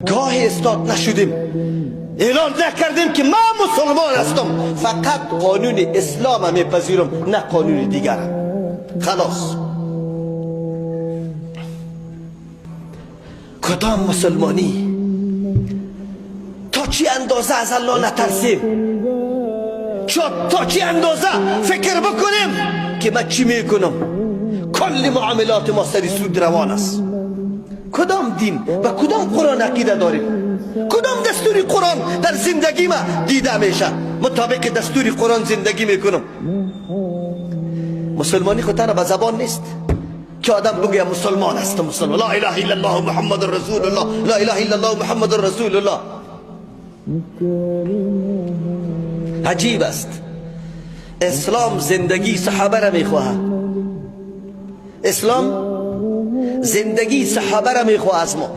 Гоҳе истод нашудем, эълон накардем, ки ман мусулмон ҳастам, фақат қонуни ислом мепазирам, на қонуни дигар. Халос. Кадом мусулмонӣ? То чӣ андоза аз Аллоҳ натарсем? То чӣ андоза фикр бикунем, ки ман чӣ мекунам? Кулли муомилоти мо сари суд равон аст. Кадом дин ва кадом Қуръон ақида дорем? Кадом дастури Қуръон дар зиндагӣ ма дида меша? Мутобиқи дастури Қуръон зиндагӣ мекунам. Мусулмонӣ хо танҳо ба забон нест, ки одам бигӯяд мусулмон ҳастам, мусулмон, ла илаҳа иллаллоҳ муҳаммадур расулуллоҳ, ла илаҳа иллаллоҳ муҳаммадур расулуллоҳ. Аҷиб аст. Ислом зиндагии саҳоба ра мехоҳад. Ислом зиндагии саҳоба ра мехоҳад аз мо.